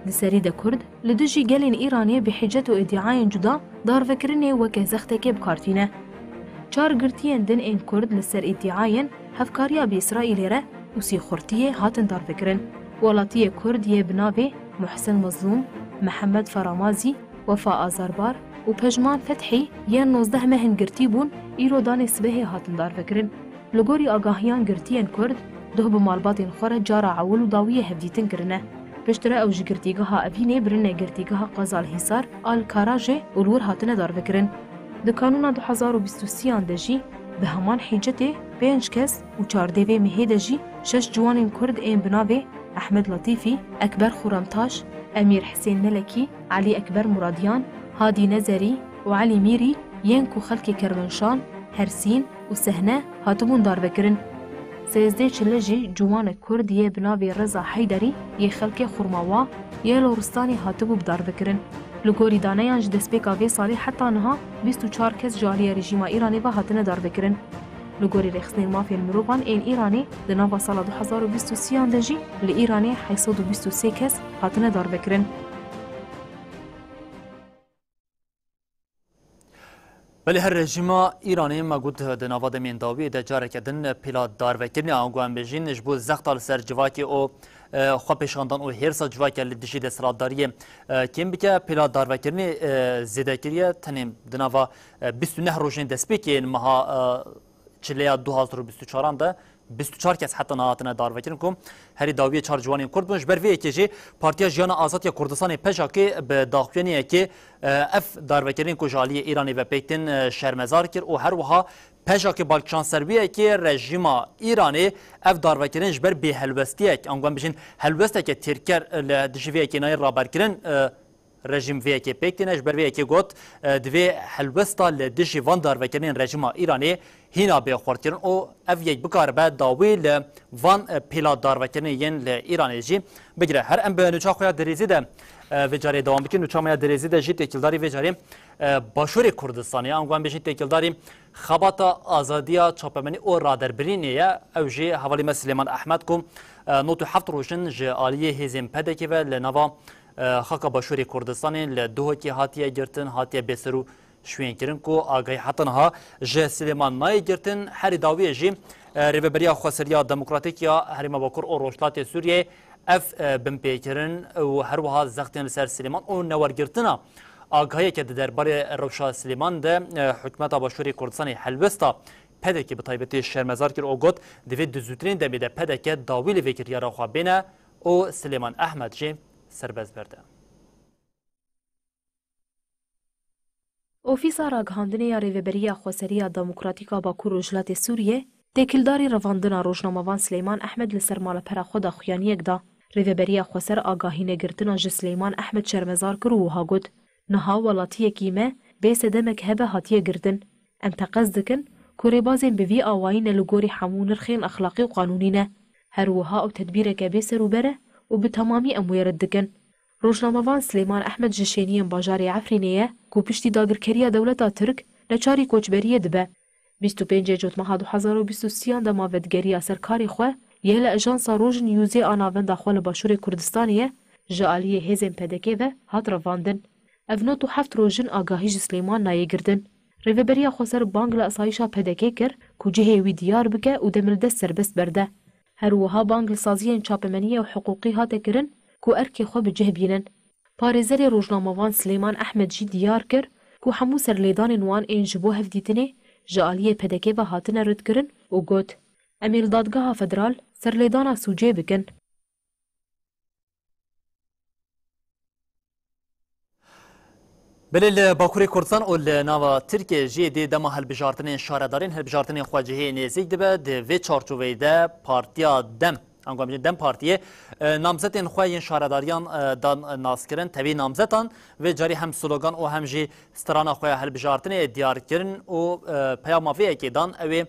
Li serî de Kurd li dijî gelên Îranê bi hicet û îdiayên cuda darvekirinê weke zextekê bi kar tîne. Çar girtiyên din ên Kurd li ser îdiayên hevkariya bi Îsraîlê re û sîxurtiyê hatin darvekirin. Welatiyê Kurd yê bi navê Muhsin Mizlûm, Mihemed Faramazî, Wefa Azarbar û Pejman Fethî yên nozdeh mehên girtî bûn, îro danê sibehê hatin darvekirin. Li gorî agahiyan girtiyên Kurd, duh bi malbatên xwe re cara ewil û dawiyê hevdîtin kirine. Piştre ew ji girtîgeha Evînê birine girtîgeha Qazalhîsar a li Karajê û li wir hatine darvekirin. Di kanûna du hezar û bîst û sêyan de jî bi heman hîcetê pênc kes û çardê vê mehê de jî şeş ciwanên Kurd ên bi navê Ehmed Letîfî, Ekber Xurramtaş, Emîr Hisên Melekî, Elî Ekber Muradyan, Hadî Nezerî û Elî Mîrî yên ku xelkê Kermenşan, Hersîn û Sehne hatibûn darvekirin. Sêzdeh çile jî ciwanek Kurd yê bi navê Reza Heyderî yê xelkê Xurmawa yê Loristanê hatibû bidarvekirin. Li gorî daneyan ji destpêka vê salê heta niha bîst û çar kes ji aliyê rejîma Îranê ve hatine darvekirin. Li gorî rêxistinên mafên mirovan ên Îranê di nava sala du hezar û bîst û sêyan de jî li Îranê heyt sed û bîst û sê kes hatine darvekirin. Belê her rejîma Îranê me got di nava demên dawiyê de careke din pêla darvekirinê ango em bêjîn ji bo zexta li ser civakê û, e, xwepêşandan û hêrsa civakê li dijî desthilatdariyê, e, kêm bike. Pêla darvekirinê, e, zêde kiriye. Tenê di nava, e, bîst û neh rojên destpêkê yên meha, e, çileya du hezar û bîst û çaran de bîst û çar kes heta niha hatine darvekirin ku herî dawiyê çar ciwanên Kurd bûn. Ji ber vê yekê jî Partiya Jiyana Azad ya Kurdistanê, PJAKê, bi daxuyaniyekê, e, ev darvekirinên ku ji aliyê Îranê ve pêk tên, e, şermezar kir û her wiha PJAKê balkişand ser wê yekê rejîma Îranê ev darvekirin ji ber bêhelwestiyek, ango em bijîn helwesteke têrker li dijî vê yekê nayê raberkirin, e, Rejîm vê yekê pêk tîne, ji ber vê yekê got, e, divê helwesta li dijî van darvekirinên rejîma Îranê hîna bê xurtkirin û ev yek bikaribe dawî li van, e, pêla darvekirinê yên li Îranê jî bigire. Her em bi nûça xwe ya dirêzî de, e, vê carê dewam bikin. Nûça me ya dirêzî de jî têkildarî vê carê, e, Başûrê Kurdistanê, ango em bêjin têkildarî Xebata Azadiya Çapemenî û Raderbirînê ye. Ew jî hevalê me Silêman Ehmed ku, e, nod û heft roj in ji aliyê hêzên PDKê ve li nava e, xaka Başûrê Kurdistanê li Duhokê hatiye girtin, hatiye bêser û şwênkirin ku agahî heta niha ji Silêman nayê girtin. Herî dawiyê jî, e, Rêveberiya Xweseriya Demokratîk ya Herêma Bakur û Rojhilatê Sûriyeyê ev, e, binpêkirin û her wiha zextên li ser Silêman û newergirtina agahiyeke di derbarê rewşa Silêman de, e, hikûmeta Başûrê Kurdistanê helwesta PDKê bi taybetî şermezar kir û got, divê di zûtirîn demê de PDK dawî li vê kiryara xwe bêne û Silêman Ehmed jî serbest berde. Ofîsa Ragihandinê ya Rêveberiya Xweseriya Demokratîk a Bakur Rojhilatê Sûriyê têkildarî revandina rojnamevan Sileyman Ehmed li ser malepera xwe de xuyaniyek da. Rêveberiya Xweser agahî negirtina ji Sileyman Ehmed şermezar kir û wiha got, niha welatiyekî me bê sedemek hebe hatiye girtin. Em teqez dikin ku rêbazên bi vî awayî ne li gorî hemû nirxên exlaqî û qanûnî ne. Her wiha ew tedbîreke bê serûber e û bi temamî em wê red dikin. Rojnamevan Silêman Ehmed ji şêniyên bajarê Efrînê ye ku piştî dagirkeriya dewleta Tirk neçarî koçberiyê dibe. Bîst û pêncê Cotmeha du hezar û bîst û sêyan de ma vedigeriya ser karê xwe yê li Ajansa Rojin Newsê a navenda xwe li Başûrê Kurdistanê ye, ji aliyê hêzên PDKê ve hat revandin. Ev nod û heft rojin agahî ji Silêman nayê girtin. Rêveberiya Xweser bang li asayîşa PDKê kir ku cihê wî diyar bike û demildest serbest berde. Her wiha bang li saziyên çapemeniyê û hiqûqî hate kirin ku erkê xwe bi cih bînin. Parêzerê rojnamevan Silêman Ehmed jî diyar kir ku hemû serlêdanên wan ên ji bo hevdîtinê ji aliyê PDKê ve hatine redkirin û got, em ê li Dadgeha Federal serlêdana sûcê bikin. Belê li Bakurê Kurdistan û li nava Tirkiyê jî dê dema hilbijartinên şaredariyên, hilbijartinên xwecihî nêzîk dibe, di vê çarçoveyê de Partiya DEM, ango em bêjin DEM Partiyê, e, namzetên xwe yên şaredariyan, e, dan naskirin. Tevî namzetan vê carî hem slogan û hem jî strana xwe ya hilbijartinê diyar kirin û, e, peyama vê yekê dan, ew ê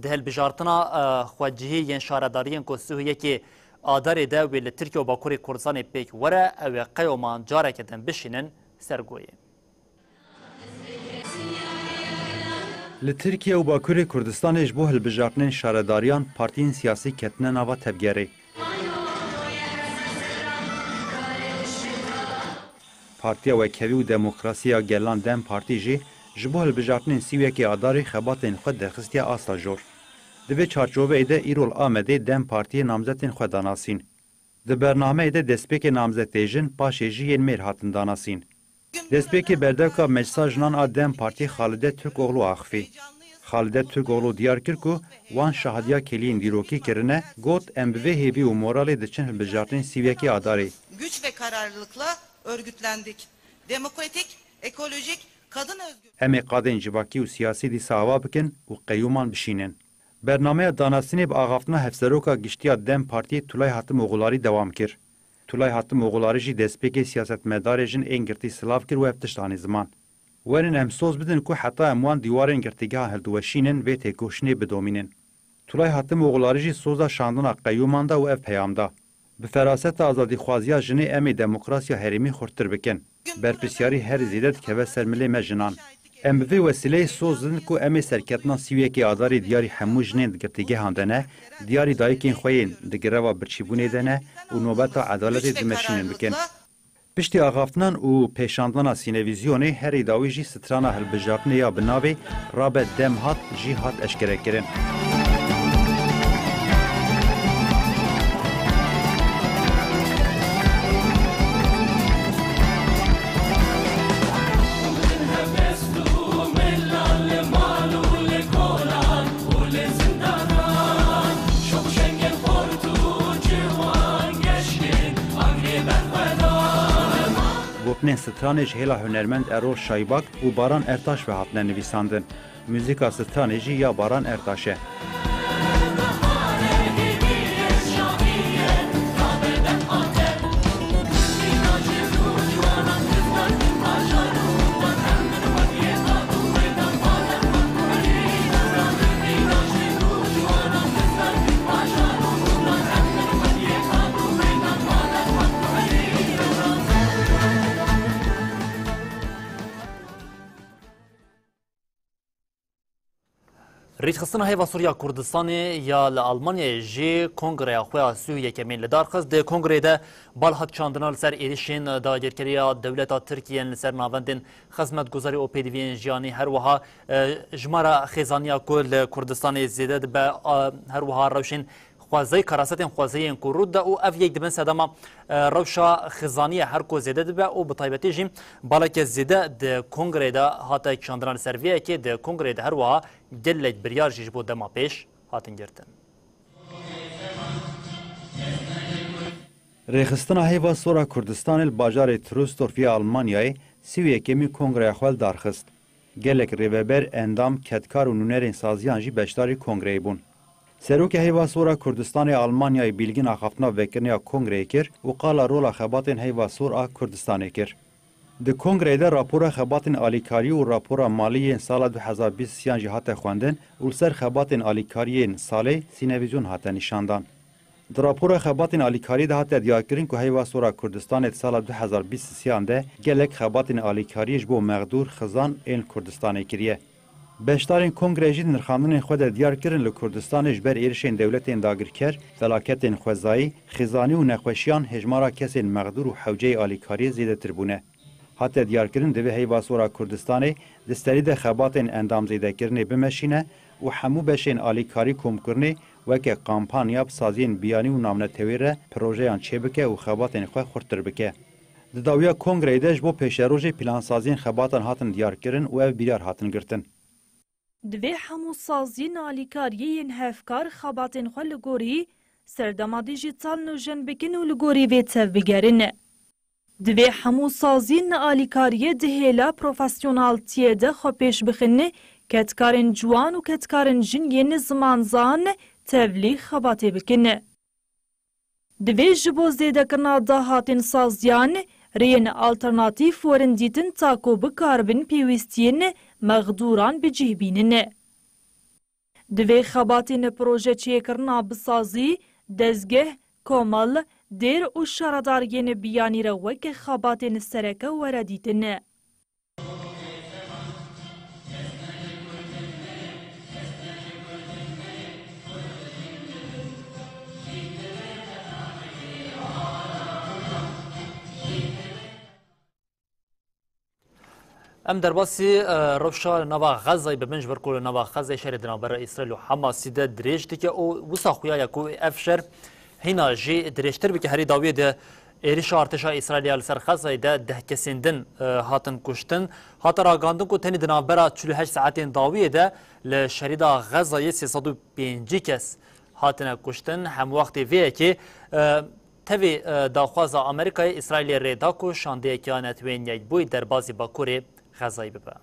di hilbijartina, e, xwecihî yên şaredariyên ku sih û yekê Adarê de wê li Tirkiye û Bakurê Kurdistanê pêk were, ew ê qeyoman careke din bişînin ser goyê. Li Tirkiye û Bakurê Kurdistanê ji bo hilbijartinên şaredariyan partiyên siyasî ketine nava tevgerê. Partiya Wekhevî û Demokrasî ya Gelan DEM Partî jî ji bo hilbijartinên sî û yekê Adarê xebatên xwe derxistiye asta jor. Di vê çarçoveyê de îro li Amedê DEM Partiyê namzetên xwe da nasîn. Di bernameyê de destpêkê namzetê jin, paşê jî yên mêr hatin danasîn. Destpêkê berdevka Meclisa Jinan a DEM Partiyê Xalide Türkoğlu axifî. Xalide Türkoğlu diyar kir ku wan şahdiya kêliyên dîrokî kirine, got, em bi vê hêvî û moralê diçin hilbijartinên sî û yekê Adarê. Güç ve kararlılıkla örgütlendik. Demokratik, ekolojik, kadın özgürlüğü. Em ê qadên civakî û siyasî dîsa ava bikin û qeyûman bişînin. Bernameya danasînê bi axaftina Hevseroka Giştî ya DEM Partiyê Tulay Hatimoğullarî dewam kir. Tulay Hatimoğullarî jî destpêkê siyasetmedarê jin ên girtî silav kir û ev tişt anî ziman. Werin em soz bidin ku heta em wan dîwarên girtîgehan hildiweşînin, vê têkoşînê bidomînin. Tulay Hatimoğullarî jî soza şandina qeyûman da û ev peyam da. Bi feraseta azadîxwaziya jinê em ê demokrasiya herêmî xurttir bikin. Berpirsyarî herî zêde dikeve ser milê me jinan. Em bi vê wesîleyê soz didin ku em ê serketina sî û yekê Adarê diyarî hemû jinên di girtîgehan de ne, diyarî dayikên xwe yên di greva birçîbûnê de ne û nobeta edaletê dimeşînin bikin. Piştî axaftinan û pêşandana sînevîzyonê, herî dawî jî strana hilbijartinê ya bi navê Rabe Dem Hat jî hat eşkerekirin. Gotinên stranê ji hêla hunermend Erol Şaybak û Baran Ertaş ve hatine nivîsandin. Muzîka stranê jî ya Baran Ertaş e. Rêxistina Heyva Sor ya Kurdistanê ya li Almanyayê jî kongreya xwe ya sî û yekemîn li dar xist. Di kongreyê de bal hat çandina li ser êrişên dagirkeriya dewleta Tirkiyê yên li ser navendên xizmetguzarî û pêdiviyên jiyanî, her wiha, e, jimara xêzaniya ku li Kurdistanê zêde dibe, a, her wiha rewşên xwezayî, karasetên xwezayî yên ku rû dide û ev yek dibin sedema, e, rewşa xizaniyê her ku zêde dibe û bi taybetî jî baleke zêde di kongreyê de hate kişandina. Li ser vê yekê di kongreyê de her wiha gelek biryar jî ji bo dema pêş hatin girtin. Rêxistina Heyva Sor a Kurdistanê li bajarê Trusdorf ya Almanyayê sî û yekemîn kongreya xwe li dar xist. Gelek rêveber, endam, kedkar û nûnerên saziyan jî beşdarî kongreyê bûn. Serokê Heyva Sor a Kurdistanê a Almanyayê Bîlgin axaftina vekirinê ya kongreyê kir û qala rola xebatên Heyva Sor a Kurdistanê kir. Di kongreyê de rapora xebatên alîkariyê û rapora malî yên sala du hezar bîst sêyan jî hate xwendin û li ser xebatên alîkariyên salê sînevîzyon hate nîşandan. Di rapora xebatên alîkariyê de hate diyarkirin ku Heyva Sor a Kurdistanê di sala du hezar bîst sêyan de gelek xebatên alîkariyê ji bo mexdûr, xizan ên li Kurdistanê kiriye. Beşdarên kongreyê jî di nirxandinên xwe de diyar kirin li Kurdistanê ji ber êrişên dewletên dagirker, felaketên xwezayî, xizanî û nexweşiyan hêjmara kesên mexdûr û hewceyê alîkariyê zêdetir bûne. Hate diyarkirin, divê Heyva Sor a Kurdistanê di serî de xebatên endamzêdekirinê bimeşîne û hemû beşên alîkarî komkirinê weke kampanya bi saziyên biyanî û navneteweyî re projeyan çêbike û xebatên xwe xurttir bike. Di dawiya kongreyê de ji bo pêşerojê plansaziyên xebatan hatin diyarkirin û ev biryar hatin girtin. Divê hemû saziyên alîkariyê yên hevkar xebatên xwe li gorî serdema dîjîtal nûjen bikin û li gorî vê tevbigerin. Divê hemû saziyên alîkariyê di hêla profesyonaltiyê de xwe pêş bixin, kedkarên ciwan û kedkarên jin yên zimanzan tevlî xebatê bikin. Divê ji bo zêdekirina dahatên saziyan rêyên alternatîf werin dîtin, ta ku bikaribin pêwîstiyên mexdûran bi cih bînin. Divê xebatên proje çêkirina bi sazî, dezgeh, komal, dêr û şaredariyên biyanî re weke xebatên sereke were dîtin. Em derbasî, e, rewşa li nava Xezayê bibin, ji ber ku li nava Xezayê şerê di navbera Îsraîl û Hamasî de dirêj dike û wisa xuya ye ku ev şer Hîna jî dirêjtir bike, herî dawiyê de êrişa artêşa Îsraîlê ya li ser Xezayê de deh kesên din, e, hatin kuştin. Hate ragihandin ku tenê di navbera çil û heşt saetên dawiyê de li şerîda Xezayê sê sed û pêncî kes hatine kuştin. Hemwextê vê yekê, e, tevî, e, daxwaza Amerîkayê Îsraîlê rê da ku şandeyeke ya Neteweyên Yekbûyî derbazî Bakurê Xezayê bibe.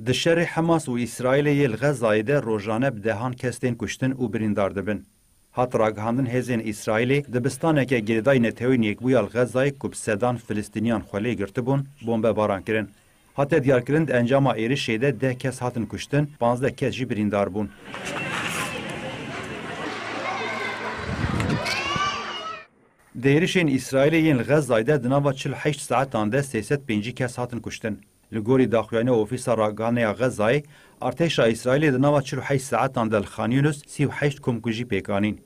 Di şerê Hemas û Îsraîlê yê li Xezayê de rojane bi dehan kes tên kuştin û birîndar dibin. Hat ragihandin hêzên Îsraîlê dibistaneke girêdayî Neteweyên Yekbûyî ya li Xezayê ku bi sedan Filistîniyan xwe lê girtibûn, bombebaran kirin. Hate diyarkirin, di encama êrişê de deh kes hatin kuştin, panzdeh kes jî birîndar bûn. Di êrişên Îsraîlê yên li Xezayê de di nava çil û heşt saetan de sê sed pêncî kes hatin kuştin. Li gorî daxuyanîya Ofîsa Ragihandinê ya Xezayê, artêşa Îsraîlê di nava çil û heşt saetan de li Xan Yunus sî û heşt komkujî pêk anîn.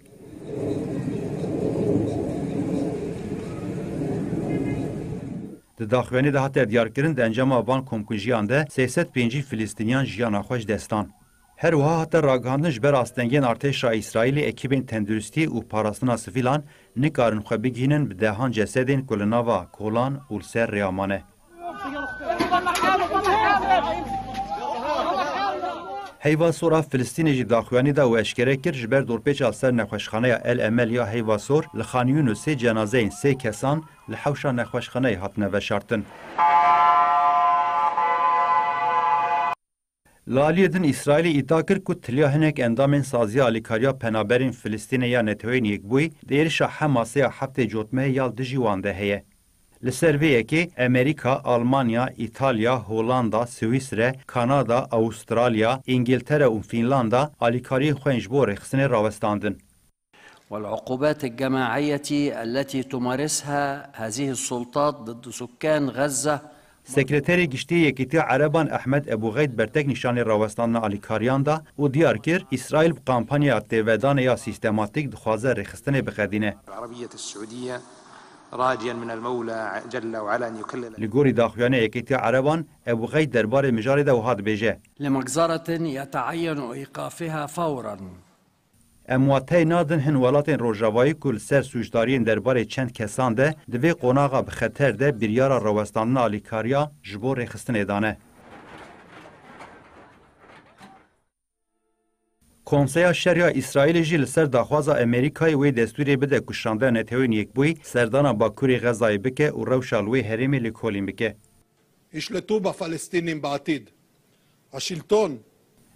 Di daxuyanî de hate diyarkirin, di encama van komkujiyan de sê sed pêncî Filistîniyan jiyana xwe ji dest dan. Her wiha hate ragihandin, ji ber astengên artêşa Îsraîlê ekîbên tenduristî û parastina sivîlan nikarin xwe bigihînin bi dehan cesedên ku li nava kolan û li ser rêya mane. Heyva Sor a Filistînê jî daxuyanî da û eşkere kir, ji ber dorpêça ser nexweşxaneya El Emel ya Heyva Sor li Xan Yunusê cenazeyên sê kesan li hewşa nexweşxaneyê hatine veşartin. Li aliyê din Îsraîlê îdia kir ku tiliya hinek endamên Saziya Alîkariya Penaberên Filistînê ya Neteweyên Yekbûyî di êrişa Hemasê ya heftê Cotmehê ya li dijî wan de heye. Li ser vê yekê Amerîka, Almanya, Îtalya, Holanda, Swîsre, Kanada, Awustralya, Îngiltere û Fînlanda alîkariyên xwe yên ji bo rêxistinê rawestandin. والعقوبات الجماعية التي تمارسها هذه السلطات ضد سكان غزة. Sekreterê Giştî yê Yekîtiya Ereban Ehmed Ebû Xeyd bertek nîşanî rawestandina alîkariyan da û diyar kir, Îsraîl bi kampanyaya têvedanê ya sîstematîk dixwaze rêxistinê biqedîne. العربية السعودية راجيا من المولى جل وعلا أن يكلل. Li gorî daxuyanê Yekîtiya Ereban, Ebû Xeyd derbarê mijarê de wiha dibêje. لمجزرة يتعين إيقافها فورا. Em wateyê nadin hin welatên Rojavayî ku li ser sûcdariyên derbarê çend kesan de di vê qonaxa bi xeter de biryara rawestandina alîkariya ji bo rêxistinê dane. Konseya Şer ya Îsraîlê jî li ser daxwaza Amerîkayê wê destûrê bide ku şandeya Neteweyên Yekbûyî serdana Bakurê Xezayê bike û rewşa li wê herêmê lêkolîn bike. يشلطوا بفلسطينيين بعتيد. الشلطان.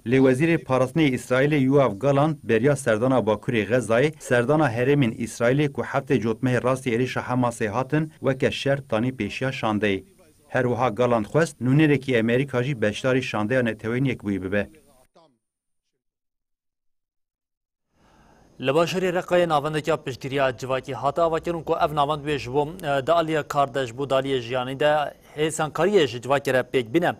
Lê Wezîrê Parastinê yê Îsraîlê Yoav Galant beriya serdana Bakurê Xezayê, serdana herêmên Îsraîlê ku heftê Cotmehê rastî êrişa Hemasê hatin, weke şer tanî pêşiya şandeyê. Her wiha Galant xwest nûnerêkî Amerîka jî beşdarî şandeya Neteweyên Yekbûyî bibe. Li bajarê Reqayê navendeke piştgiriya civakî hate avakirin ku ev navend wê ji bo, e, di aliyê kar de ji bo di aliyê jiyanî de hêsankariyê ji civakê re pêk bîne,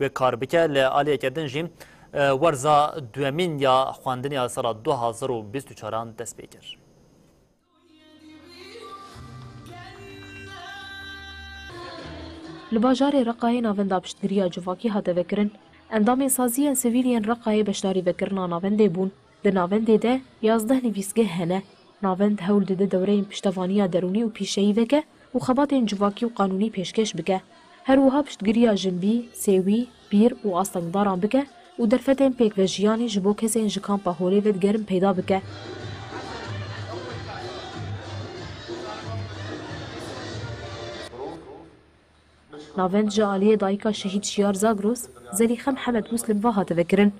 wê kar bike. Li aliyeke din jî, e, werza duyemîn ya xwendinê ya sala du hazar û bîst û çaran dest pê kir. Li bajarê Reqayê navenda piştgiriya civakî hate vekirin. Endamên saziyên sivîl yên Reqayê beşdarî vekirina navendê bûn. Di navendê de yazdeh nivîsgeh hene. Navend hewl dide dewreyên piştevaniya derûnî û pîşeyî veke û xebatên civakî û qanûnî pêşkêş bike. Her wiha piştgiriya jinbî, sêwî, pîr û astengdaran bike û derfetên pêkvejiyanê ji bo kesên ji kampa Holê ve digerin peyda bike. Navend ji aliyê dayika şehîd Şiyar Zagros, Zelîxe Mihemed Muslim ve hate vekirin.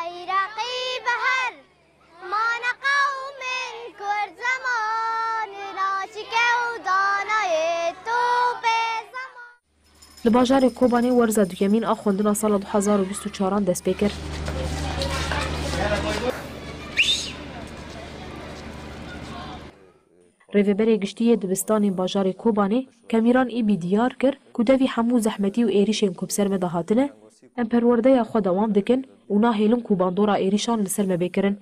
Ey reqîb her mane qewmên Kurd zeman, naşike û danayê tu bê zeman. Li bajarê Kobanê werza duyemîn a xwendina sala du hazar û bîst û çaran dest pê kir. Rêveberê Giştî yê Dibistanên Bajarê Kobanê Kemîran Îbî diyar kir ku tevî hemû zehmetî û êrîşên ku bi ser me de hatine, em perwerdeya xwe dewam dikin û nahêlin ku bandora êrîşan li ser me bê kirin.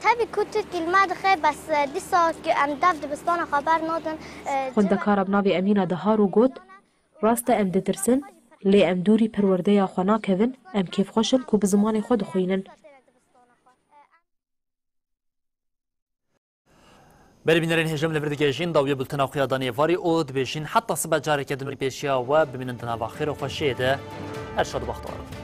Tevî ku Tirkî li me dixe, bes dîsa ku em dev dibistana xwe bernadin. Xwendekara bi navê Emîna Deharo got, Rast e, em ditirsin, Lê em dûrî perwerdeya xwe nakevin, em kêfxweş in ku bi zimanê xwe dixwînin. Berê bînerên hêjim li vir digihêjin, dawiyê bultena xwe ya danê varî û dibêjin heta sibe careke din pêşiya we bimînin di nava xêr û xweşiyê de. Her şad û bextewar bin.